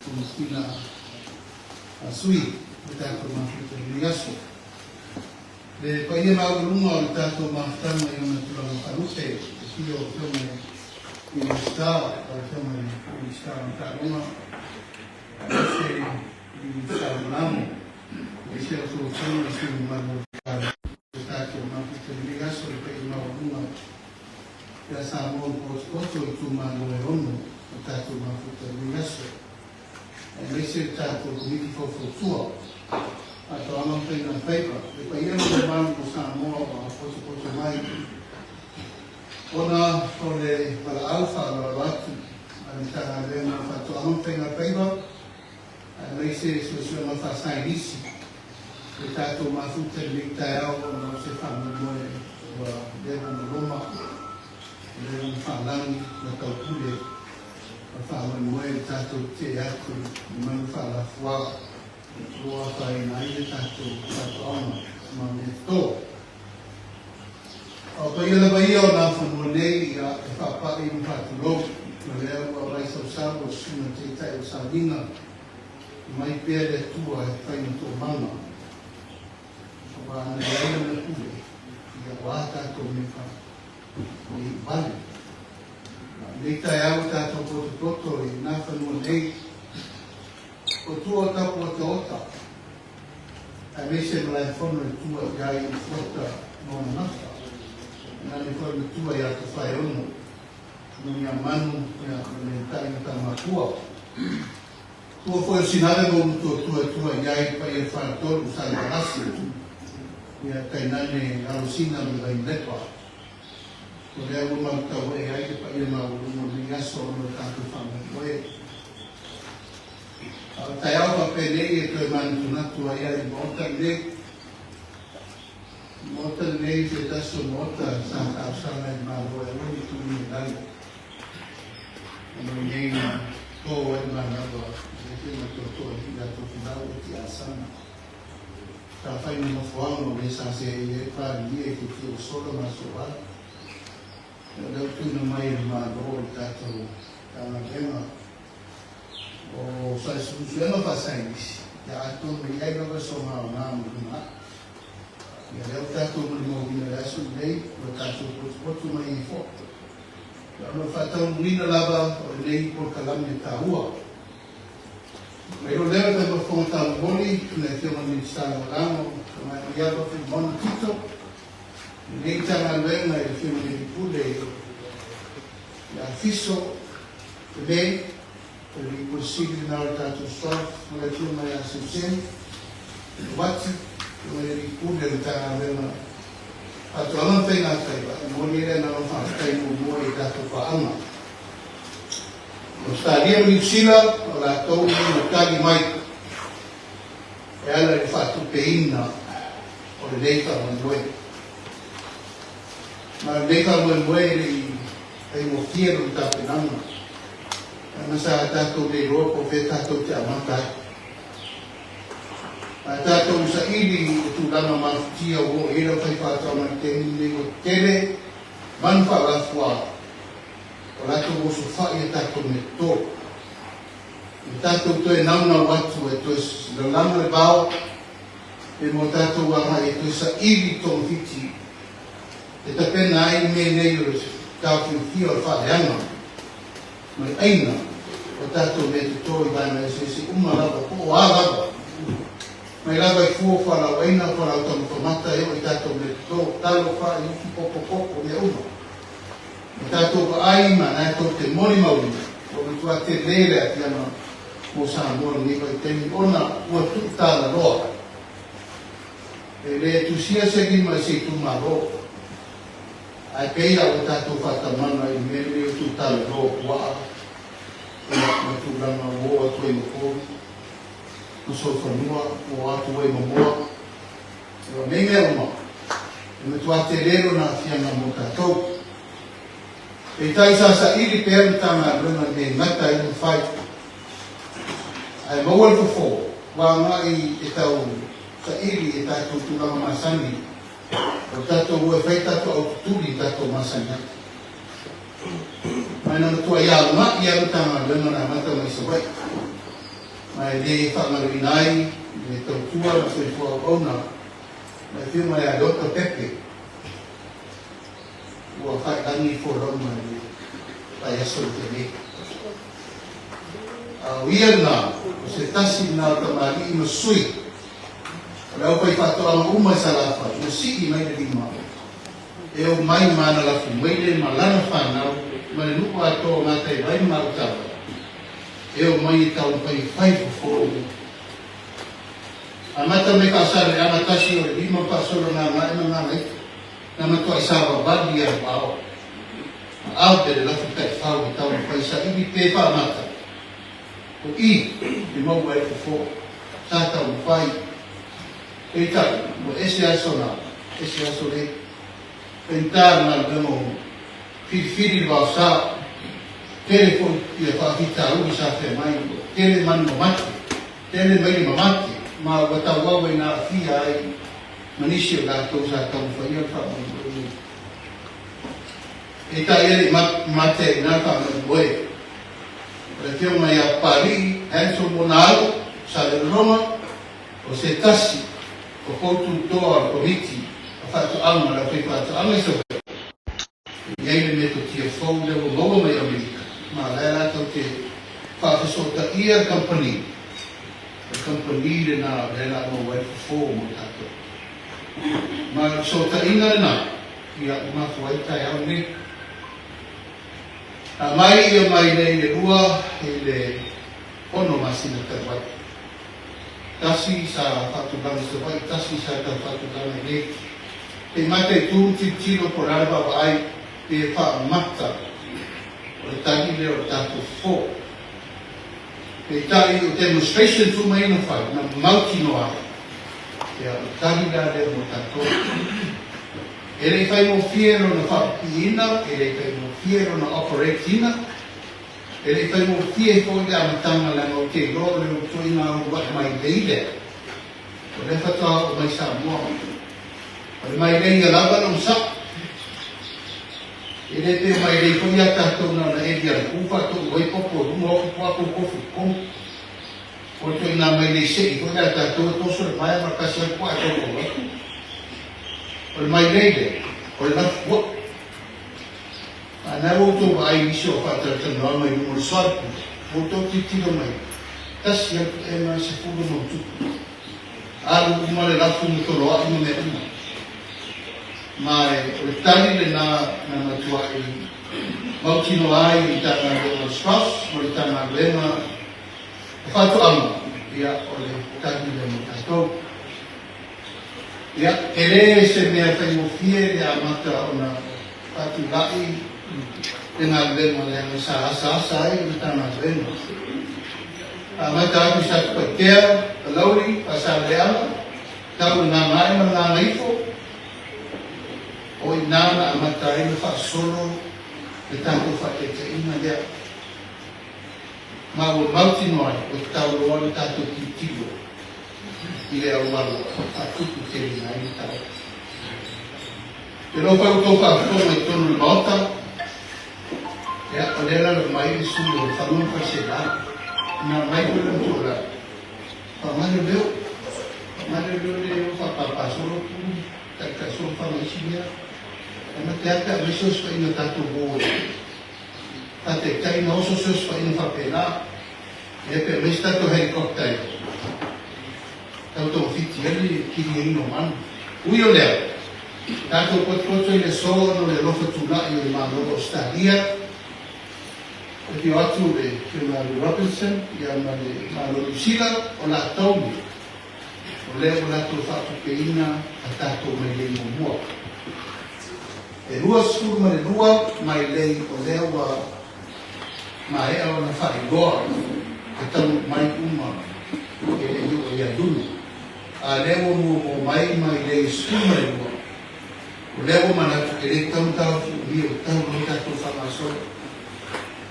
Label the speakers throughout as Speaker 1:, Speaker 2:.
Speaker 1: Komesina a Sui o le tatou mafuta i lenei aso. Le paia maualuga o le tatou mafutaga i ona tulaga faalupe, le afio o Afioga i Minisita, lau Afioga i le Minisita o Taaloga, aemaise le Minisita Lagolago, aemaise a outou Afioga i sui usufono mamalu o le tatou mafuta i lenei aso, le paia maualuga ia Samoa ua potopoto i itumalo e 6 o tatou mafuta i lenei aso, aemaise le tatou Komiti Faufautua Faatoaga ma Faiga Faiva, le paia ma le mamalu o Samoa ua potopoto mai ona o le valaau faaaloalo atu a le Matagaluega o Faatoaga ma Faiga Faiva, aemaise suesuega faasaienisi, le tatou mafuta i lenei taeao ona o se faamoemoe ua leva ona loma, ua leva ona faalagi ma taupule ma faamoemoe le tatou tetee atu i manu faalafua o lo o afaina ai le tatou faatoaga ma mea toto. A o paia lava ia o Nafanua nei, ia, e faapai ma faatulou, o lea ua vaisausau o le susuga i le Taitai o le Sauniga, mai pea le Atua e fai ma toomaga, aua ana leai lana pule, ia ua a tatou mea e iuvale. Nei taeao o tatou potopoto i Nafanua nei, o tua o tapu otaota, aemaise Malaefono e tua i ai i Fuata ma ona gafa, nane foi matua ia Tofaeono, Noniamanu, ia ma le tai ma Tamapua. Tua foi o Sinave ma Ulutotua e tua i ai le paia o Faletolu, Salevalasi, ia tainane Alosina ma le Vailepa. O lea ua mautau e ai le paia maualuga o lenei aso ona o le tatou faamoemoe. A o taeao faapenei e toe manatunatu ai ai i Maota lenei. Maota lenei se tasi o Maota sa talosaga i le Malo e aua ne i tuuina i lalo. Ona o nei na to ai manava le afioga i Tootoo i latou Filau e Tiasana. Sa fai ma nofoaga o le sa seei ai Palemia i futia ua sola ma aso vala. O lea ua tuuina mai e le Malo o le tatou Matagaluega o Suesuega Faasaienisi, ia atonu e i ai lava sona aoga mo le lumanai. Ia lea ua tatou molimauina i le aso lenei, ua tatou potopoto mai ai foi. Ia ona o le faataunuuina lava o lenei polokalame taua. Mai lo lea o le fofoga taumolimoli le Afioga i le Minisita Lagolago, Tamaitai Filimona Tito, lenei Matagaluega i le Afioga i le Pule ia Fiso, le le Pule Sili lena o le tatou SROS, ma le Afioga ia Seuseu Uati, ma le Pule o le Matagaluega Faatoaga ma Faiga Faiva. E momoli ai le agaga faafetai muamua i tatou paaga. Australia ma Niu Sila, o latou nei na tali mai e ala i le faatupeina o lenei faamoemoe. Ma lenei faamoemoe e le i faigofie lona tapenaga, leaga sa tatou le iloa po o fea tatou te amata ai. A tatou saili i le tulaga mafutia ua oo i ai le aufaifaatoaga i le taimi lenei, ua tele manu faalafua o latou osofai a tatou mea toto. E tatou toe naunau atu e toe lalaga le vao e mo tatou agai e toe saili togafiti e tapena ai mea nei o le taofiofia o le faaleaga ma le aiga o tatou mea toto i vaega eseese uma lava, po o a lava, mai lava i fua o fualaau aina, fualaau taumafa mata, e oo i tatou mea toto, talo, fai, ufi, popo, koko, mea uma. O tatou vaai ma na tou te molimauina, ua matua tele le aafiaga mo Samoa lenei vaitaimi ona ua tuutalaloa. E le tusia se lima i se itumalo, ae pei a ua tatou faatamala i le mea lenei o tuutalaloa o puaa, ia ma tulaga ua oo atu ai ma povi, ma solofanua, ua oo atu ai ma moa. O nei mea uma, e matua tele lona aafiaga mo tatou. Peitai sa saili pea le Matagaluega i mea e gata ai ona fai. Ae maua le fofo, ua agai e tau saili e tatou tulaga masani, o tatou o e fai tatou aututuli i tatou masani ai. Ma na matua ia agai le Matagaluega na amata mai Savaii. Ma e lē faagaloina ai le tautua ma soifua auauna ma le Afioga ia Leota Pepe ua faailagi folauga i le vaiaso na tea nei. A o ia lena o se tasi lena o tamalii ma sui o le aufaifaatoaga uma i Salafai ua sii mai le lima e o mai ma ana lafu maile ma lana fanau ma le nuu atoa o Gataivai ma Gautava e o mai e taumafai e fai fofo lenei. Amata mai Faasaleleaga 1 o le 5 faasolo Gagae ma Gagaifo na matuai savavali ia vao ma ave le lafu taifau e taumafai saili pe faamata o i e maua ai le fofo sa taumafai. Peitai ua ese aso na ese aso nei. Faigata le galuega o filifili le vaosa, tele foi ia faafitauli sa feagai, ua tele manu mamate, tele maile mamate, ma ua tauau ai na aafia ai ma nisi o latou sa taumafaia le faamoemoe lenei. Peitai e le i mate ai i ina le faamoemoe o le Afioga ia Papalii Hansel Monaalo Salelologa, o se tasi o poututoa o le Komiti o Faatoaga ma le Aufaifaatoaga i Savaii, e i ai le metotia fou lea ua maua mai Amerika, ma o la e latou te faafesootaia le kamupani, o le kamupani lena o lea o le a maua ai le fofo mo tatou. Ma o le fesootaiga lena, ia, ua mafua ai le taeao lenei. Na aumai ia mai nei le 2 i le 6 masina talu ai. Tasi sa faatulaga i Savaii, tasi sa tau faatulaga i inei. Se i mataitu ma tilotilo po o le a le vaavaai pe faamata o le tali lea o le tatou fofo. Peitai o demonstrations uma ia na fai, na mautinoa ai, ia o le tali la lea mo tatou. E le i faigofie lona faapipiina, e le i faigofie lona operate ina, E le i faigofie foi le amataga leaga ou te iloa o le ulutoiga uluai mailei lea, o lea faatoa oo mai Samoa. O le mailei ia lava na masaa. E le pe mailei foi ia tatou na ona eli ala faatoʻu ai popo i luga ofi po apo kofi i totonu. O le toiga mailei sei foi lea a tatou e toso le maea ma le kasi alu puaa e tautau ai. O le mailei lea, o le lafupuaa. A na ua outou vaai i nisi o faatalatalanoaga i luga o le soalupu, ua outou tilotilo mai, tasi atu ema 10+. Alu uma le lafu ma toloai ma mea uma. Ma o le tali lena na matuai mautinoa ai le Matagaluega o le SROS ma le Matagaluega o Faatoaga, ia o le tali lea mo tatou. Ia, e le se mea faigofie le amata ona faatulai le galuega leaga sa asaasa ai le Matagaluega. Amata atu i Satupaitea, Palauli, Faasaleleaga, tau i le Gagae ma le Gagaifo, o i ina na amata ai ona faasolo le tatou faataitaiga lea. Ma ua mautinoa ai, ua tatau loa le tatou tilotilo i le auala faatupu teleina ai le mataupu. Te iloa foi ua outou faafofoga i totonu o le Maota, ia, o lea e lalo mai le sui usufono o Lefaga ma Faleaseela, na aumai foi lana tuualalo, faaaoga leoleo, faaaoga leoleo lea e o faapapa solo pulu, taitai solo faga isi mea. E mate lava pe a aumai se osofaiga tatou o e faataitai na oso se osofaiga faapena, ia pe aumai se tatou helicopter e tau togafiti ai le kiliaina o manu. Ui o lea, tatou potopoto i le aso ona o le alofa tulai o le Malo o Ausetalia, e afio atu le Afioga ia Lou Robinson ia ma le Malo o Niu Sila, o latou nei, o lea ua latou faatupeina a tatou mailei muamua. E 22 mailei o lea ua maea ona faailoa e taunuu mai uma e le i oo ia Iuni. A lea ua muamua mai mailei 12, o lea ua manatu e le tatau ona taofi umia, ua tatau loa tatou faagasolo.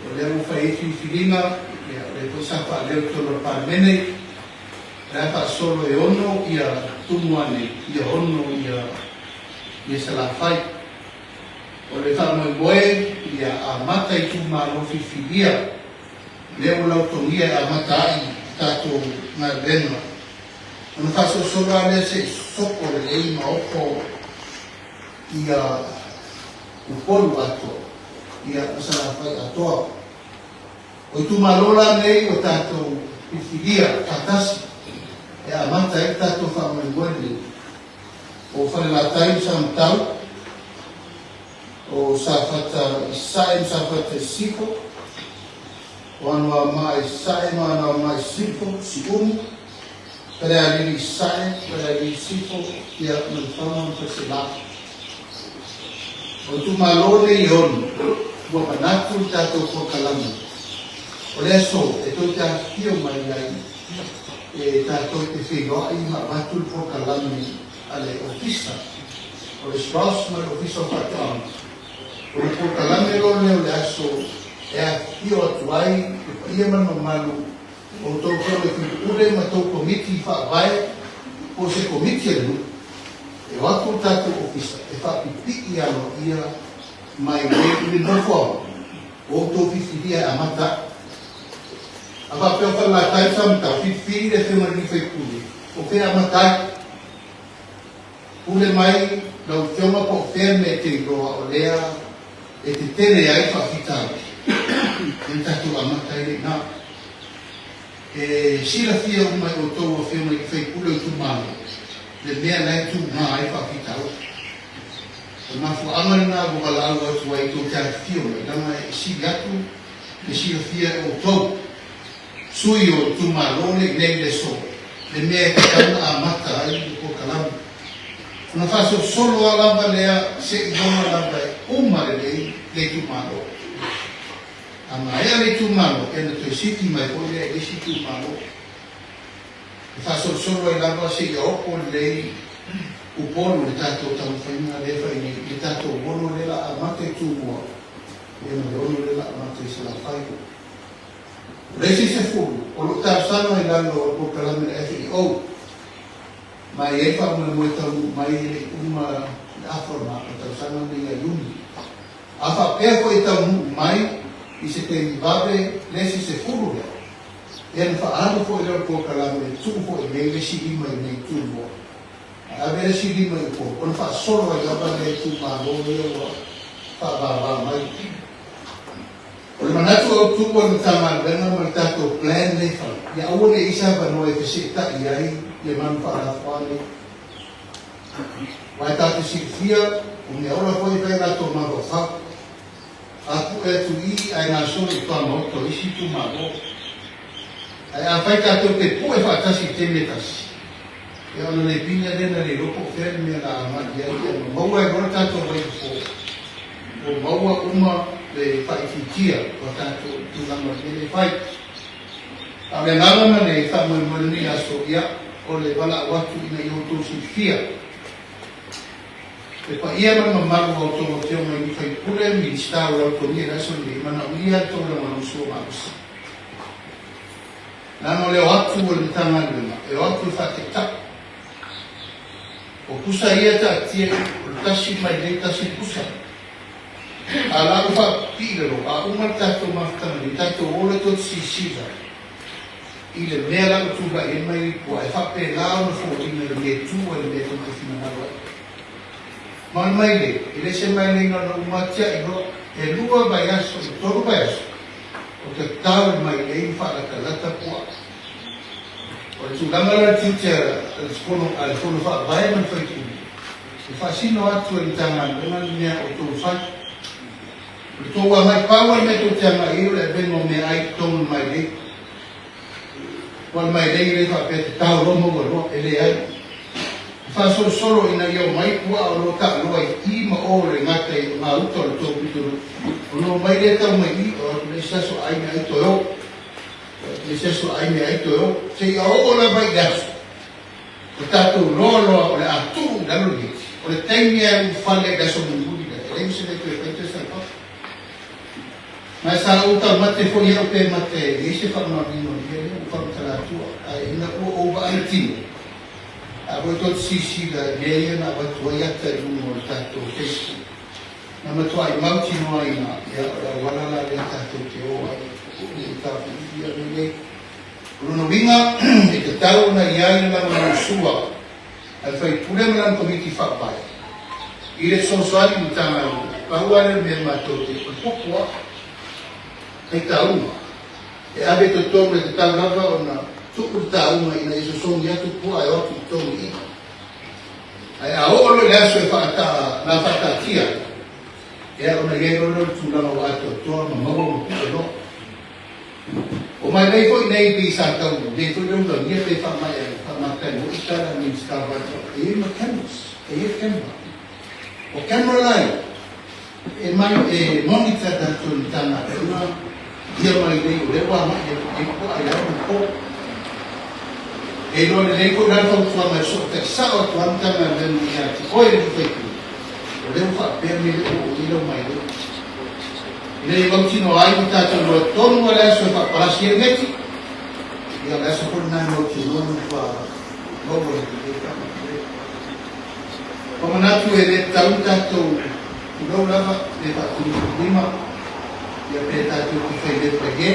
Speaker 1: O lea ua fai ai filifiliga, ia, o lea foi sa faaleo i totonu o le Palemene, o le a faasolo e 6 ia Tumua nei, ia 6 ia Salafai. O le faamoemoe ia amata i itumalo filifilia, lea ua lautogia e amata ai tatou galuega ona faasolosolo lava lea seʻi sopo lelei ma oo ia Upolu atoa ia ma Salafai atoa. O itumalo la nei ua tatou filifilia faatasi e amata ai le tatou faamoemoe lenei, o Falelatai ma Samatau, o Safata i Sasae ma Safata i Sisifo, o Anoamaa i Sasae ma Anoamaa i Sisifo, Siumu, Falealili i Sasae, Falealili i Sisifo, ia ma Lefaga ma Faleaseela. O itumalo nei e 6 ua manatu le tatou polokalame o le aso e tou te afifio mai ai e tatou te feiloai ma avatu le polokalame a le Ofisa o le SROS ma le Ofisa o Faatoaga. O le polokalame loa lea o le aso e afifio atu ai le paia ma le mamalu o outou afioga i sui usufono ma tou komiti faavae po o se komiti a le nuu e o atu le tatou ofisa e faapipii aloaia mai nei i le nofoaga o outou filifilia e amata ai. A faapea o Falelatai ma Samatau, filifili le afioga i le sui usufono o fea e amata ai. Pule mai lau afioga po o fea le mea e te iloa o lea e tetele ai faafitauli ia tatou amata ai lea i ina. E silafia uma e outou afioga i sui usufono o itumalo le mea la e tuga ai faafitauli. O le mafuaaga lena ua valaau atu ai tou te afifio mai, leaga e sili atu le silafia e outou sui o itumalo le i nei le aso le mea e tatau ona amata ai le polokalame. Ona faasolosolo lava lava lea seiloga lava e uma lelei le itumalo. A maea le itumalo, ia ona toe sifi mai foi lea i le isi itumalo. E faasolosolo ai lava seia oo lelei Upolu i le tatou taumafaiga lea e fai nei i le tatou 6 lea o le a amata i Tumua, ia ma le 6 lea o le a amata i Salafai. O le isi 10 o lo o talosaga i lalo o le polokalame a le FAO, ma e i ai le faamoemoe taunuu mai e le i uma le afa o le tausaga lenei ia Iuni. A faapea foi e taunuu mai i se taimi vave le isi 10 lea, ia ona faaalu foi lea o le polokalame e tuu foi nei le isi 5 i inei i Tumua, ae ave le isi 5 i Upolu, ona faasolo ai lava lea i itumalo ia ua faavava mai. O le manatu autu o le Matagaluega ma le tatou plan lea e fai, ia aua ne i i ai se avanoa e feseetai ai ia manu faalafoa nei. Aua e tatou te silafia, o mea ola foi e fai a latou mafaufau. A pue atu i i ae gasolo i tuamaota o isi itumalo. Ae afai tatou te pue faatasi i le taimi e tasi, ia ona le pine lea na le iloa po o fea le mea la agai i ai, ia ma maua ai loa le tatou vaifofo, ua maua uma le faaitiitia o tatou tulaga o le mea lea e fai. A o le agaga ma le faamoemoe o lenei aso, ia, o le valaau atu ina ia outou silafia le paia ma le mamalu o a outou afioga i sui usufono, Minisita o lau togia i le aso lenei, e manaomia le tou lagolagosua malosi. Leaga o le o atu o le Matagaluega, e o atu e faataitai. O pusa ia e taatia i o le tasi mailei tasi le pusa. A la ua faapipii le loa, a uma le tatou mafutaga nei, tatou o loa tou te silasila i le mea la ua tulai ai mailei puaa, e faapena ona foliga i le mea e tu ai le mea tou te finagalo ai. Ma o le mailei, e le se mailei na ona uma atia'i loa, e 2 vaiaso i le 3 vaiaso, o tatao le mailei ma faalatalata puaa. O le tulaga la le tiute a le Fono Faavae ma le Faipule, e faasino atu e le Matagaluega le mea o outou e fai. O le tou agai pau lava le mea tou te agai i ai o le avega o meaai i totonu o le mailei. Aua o le mailei e le faapea e tatao loa maua loa, e leai. E faasolosolo ina ia omai puaa o lo o taaloa i i ma o le gata i gauta o le tou pitonuu, ona omai lea tau mai i, o atu le isi aso ai meaai toe o. O atu le isi aso ai meaai toe o. Seia oo lava i le aso o tatou loa loa o le a tuu i lalo le geti, o le taimi lava e ulufale ai i le aso mulimuli lea, e leai ma se mea e toe fai toe sau i fafo. Ma e sa ou taumate foi au pe mate e i ai se faamaoniga o le mea lea ua faamatala atua, ae ina ua ou vaai tino, a foi tou te silasila i mea ia na avatu ai ata i luga o le tatou Facebook, na matuai mautinoa ai ina, ia, o le auala la lea tatou te o ai ina ia taofiofia mea nei. O lona uiga e tatau ona i ai le lagolagosua a le faipule ma lana Komiti Faavae i le fesoasoani i Matagaluega. Pau lava lea o le mea matou te o le popo lava, faitauga e ave i totonu, e tatau lava ona tuu le tauga ina ia sosogi atu puaa e o atu i totonu i i. Ae a oo loa i le aso e faata, na faataatia ai, ia ona i ai loa lea o le tulaga ua atoatoa ma maua ma pue loa. O mailei foi nei pei sa tau lelei foi le ulagia pe faamatai foi tala a le Minisita o Faatoaga, e i ai ma cameras, e i ai camera. O camera la ia, e mai e monitor tatou Matagaluega ia mailei o lea ua agai atu i ai puaa i ao ma po. E iloa lelei foi la le fautuaga e fesootai sao atu lava le Matagaluega ia te oe le sui usufono, o lea ua faapea mea lea ua oo i ai lau mailei. Ina ia mautinoa ai ma tatou iloa tonu lava le aso e faapalasi ai le meti, ia o le aso foi lena e mautinoa le matua maua i le faamaite. Ua manatu e le tatau ona tatou tulou lava pe faatulutulima, ia pe tatou te failepa i e,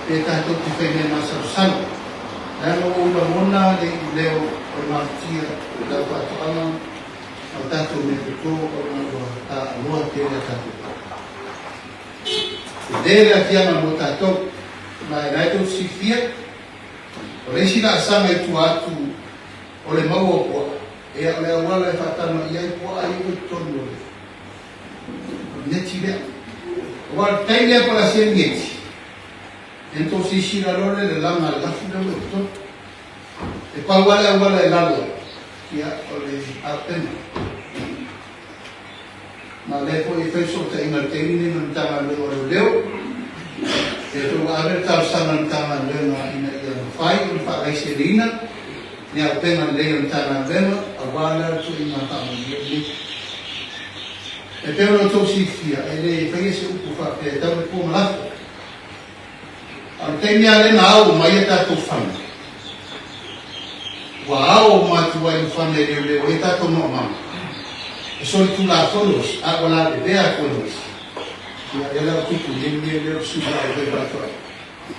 Speaker 1: pe tatou te faimea masalosalo. Leaga ua ou lagona le iuleo o le mafatia i lau faatoaga ma le tatou meatoto ona ua taaaloa tele a tatou papa. Tele le aafiaga mo tatou, ma e la e tou te silafia, o le isi laasaga i tua atu o le maua o puaa, ia o le auala e faatama i ai puaa ia ua i totonu o le neti lea. Aua o le taimi lea e palasi ai le neti, ia na tou silasila loa lea i le laga a le lafu lea ua i totonu. E pau lava le auala e lalo ai, ia o le auupega. Ma o lea foi e fai fesootaiga i le taimi lenei ma le Matagaluega o Leoleo, lea foi ua ave le talosaga a le Matagaluega ina ia mafai ona faalaiseleina ni auupega lelei a le Matagaluega aua la le tuuaiga faamoemoe lenei. E pei ona outou silafia, e le faia se upu faapea e tau le pua ma lafo. A o le taimi lava lea na ao uma ai a tatou fana, ua ao uma atu ai ma fana e leoleo ai a tatou maumau, e solitulafono isi, a ua lavevea atu ai ma isi. Ia, lea la ua tupu nei le mea lea o le sui usufono o Faatoaga.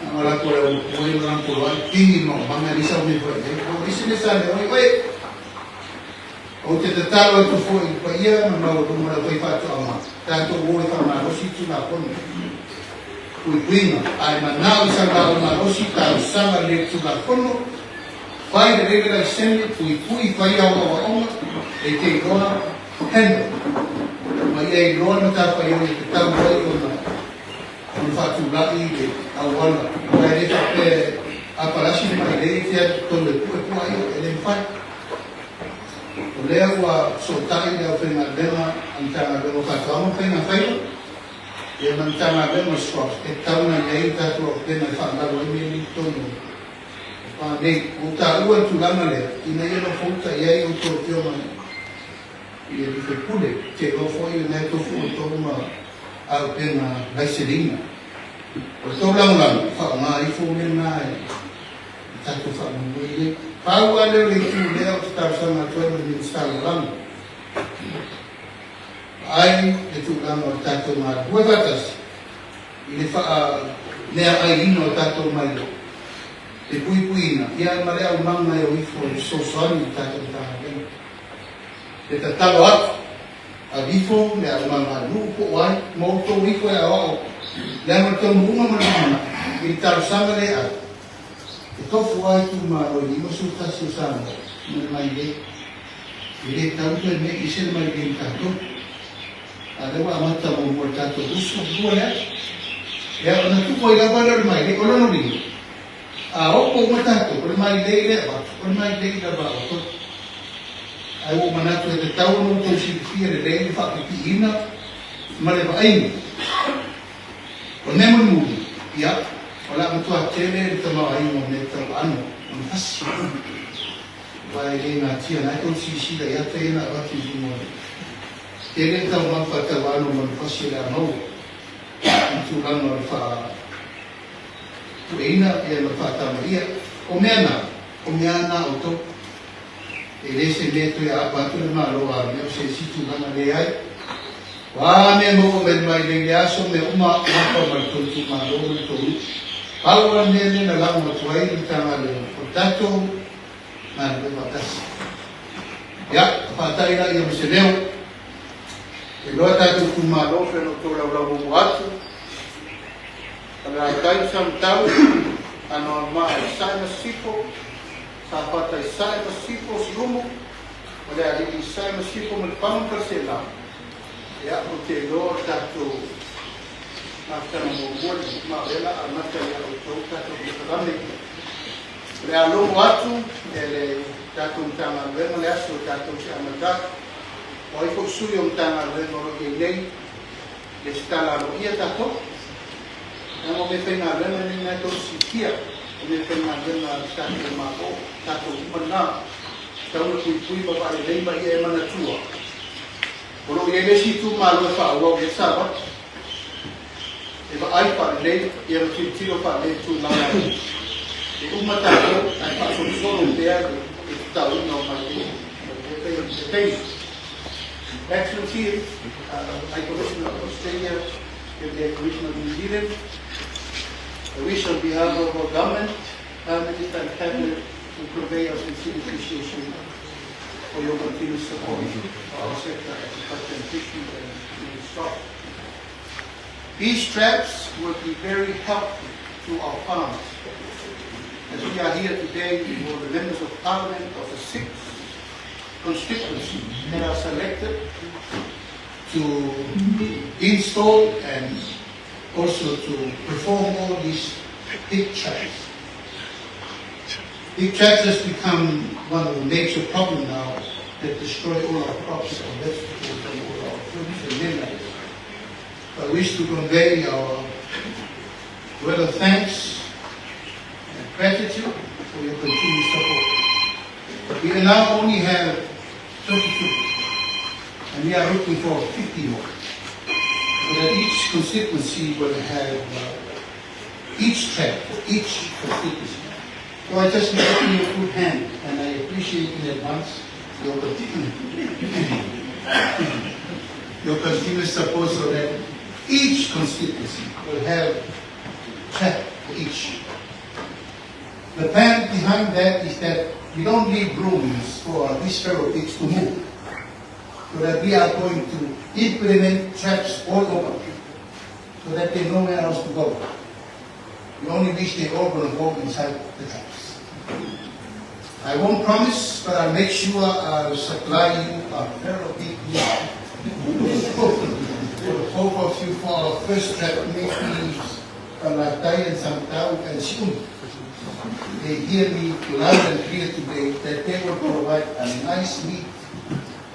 Speaker 1: Na o latou le au matua ia ma lana poloai, pigi le maumaga, e leai sau mea e fai i ai. Ua ese le sa le oi oe. Ou te tatalo atu foi i le paia ma le maualuga o le aufaifaatoaga, tatou o e faamalosi le Tulafono Puipuiga, a e manao i sau laau malosi, talosaga lelei i le Tulafono, fai lelei le laisene, puipui, fai au aoaoga, e te iloa handle, ma ia iloa le matafaioi e tatau ai ona faatulai le auala, aua e le faapea a palasi le mailei e te alu i totonu e pue puaa ia, e le mafai. O lea ua fesootai le aufaigaluega a le Matagaluega o Faatoaga ma Faiga Faiva ia ma le Matagaluega o le SROS e tatau ona i ai le tatou auupega e faamalu ai mea nei i totonu o pa nei. Ua ou taua le tulaga lea ina ia nofouta i ai outou afioga i alii faipule, te iloa foi o lena e tofu outou ma auupega laiseleina. O le tou lagolago, faaaoga ifo mea na e tatou faamoemoe i ai. Pau lava lea o le itu lea ou te talosaga atu ai ma le Minisita Lagolago. Vaai le tulaga o le tatou galulue faatasi i le faameaaiina o tatou mailei, le puipuiina ia ma le aumaga e o ifo e fesoasoani i le tatou Matagaluega. Le tatalo atu, ave ifo le aumaga a nuu po o ai ma outou ifo e aoao leaga o le taunuuga ma le lumanai i le talosaga lea e ave. E tofu lava itumalo e 51 o Samoa ma le mailei. E le tatau ona toe mei ese le mailei ma tatou. A o lea ua amata muamua i le tatou uso lua lea. Ia ona tuu ai lava lea o le mailei. O lona uiga, a opo uma tatou, o le mailei lea e avatu, o le mailei lava a outou. Ae ua ou manatu e tatau ona outou silafia lelei le faapipiina ma le vaaiga. O le mea mulimuli, ia, o le a matua tele le tamaoaiga o mea tau aano ma le fasi, aua e le natia na e tou silasila i ata ia na avatu i luga o le tele le taumafa tau aano ma le fasi o le a maua i tulaga o le faapueina ia ma le faatamaia. O mea na, o mea na a outou. E le se mea toe aapa atu le Malo a mea o se isi tulaga leai. O a mea maua mai mai lei le aso mea uma gafa ma le tou itumalo ma le tou nuu. Pau la mea lea na lago atu ai le Matagaluega o tatou galulue faatasi. Ia, faatai laia ma se leo, e loa tatou itumalo pe ona outou laulau muamua atu, Falelatai Samatau, Anoamaa i Sasae ma Sisifo, Safata i Sasae ma Sisifo, Siumu, Falealili i Sasae ma Sisifo ma Lefaga ma Faleaseela. Ia, ou te iloa o le tatou mafutaga muamua lenei, ma o lea o le a amata ia outou tatou polokalame. O le a logo atu e le tatou Matagaluega le aso tatou te amata ai. O ai foi sui o Matagaluega o lo o i ai nei, lesitala aloaia tatou. Leaga o meafaigaluega nei na tou te silafia, o meafaigaluega a le tatou Malo, tatou uma lena, tatau ona puipui ma vaalelei ma ia e manatua, o lo o i ai le isi itumalo e faaauau i ai le savali, e vaai faalelei ia ma tilotilo faalelei i le tulaga e uma tatou ae faasolosolo pea le tatauina o mailei i le taimi. Excellency, High Commissioner of Australia, the Commissioner of New Zealand, I wish on behalf of our government, Prime Minister and Cabinet to convey our sincere appreciation for your continuous support of our sector, agriculture and fisheries and marine stock. These traps will be very helpful to our farmers. As we are here today for the members of Parliament of the 6 constituencies that are selected to install and also to perform all these pig traps. Pig traps has become one of the major problems now that destroy all our crops, our vegetables, and all our fruits and minerals. I wish to convey our word of thanks and gratitude for your continued support. We now only have 22, and we are looking for 50 more, so that each constituency will have each trap for each constituency. So I just leave it in your good hand, and I appreciate in advance your continuous support so that each constituency will have trap for each. The plan behind that is that we don't leave rooms for these feral pigs to move, so that we are going to implement traps all over, so that they nowhere else to go. We only wish they all going to go inside the traps. I won't promise, but I'll make sure I'll supply you a feral pig meat. For the hope of you for our first trap, maybe Falelatai and Samatau and Siumu. They hear me loud and clear today that they will provide a nice meat,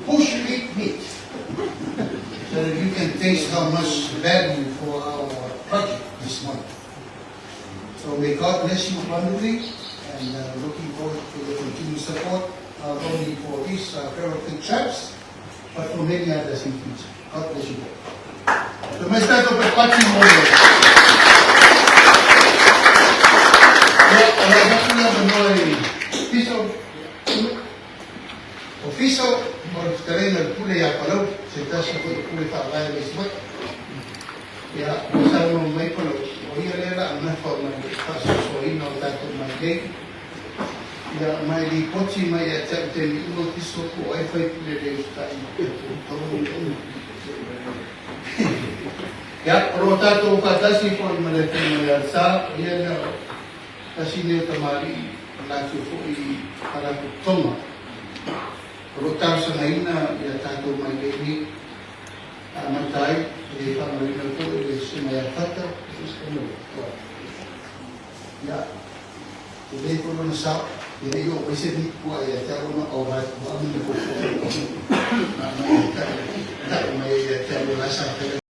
Speaker 1: bush pig meat, so that you can taste how much value for our project this month. So may God bless you abundantly, and looking forward to the continued support, not only for these feral pig traps, but for many others in future. God bless you all. So mai stato per pati mo le. Ia, o le atu lea manoa i Fiso, o Fiso, o le fetalaiga i le pule ia Palauli, se tasi foi o pule faavae mai Savaii. Ia, ua saunoa mai Palauli, o ia lea la a nafa ma le faasoasoaina o tatou mailei. Ia, ma e lipoti mai ia te au taimi uma Fiso po o ai faipule le usitai ma tatou tonu ma uma. Ia, o lo o tatou faatasi foi ma le Afioga i le Alsa, o ia lea o tasi lea o tamalii o latou foi faalapotopotoga o lo o talosagaina ia tatou mailei nei a amata ai e le faamauina foi le susuga ia Fata. Ia, e le foi lona sao e le i oo mai se ni pua ia te au ona o vai o amina fofo mai tai mai ia te au la sa.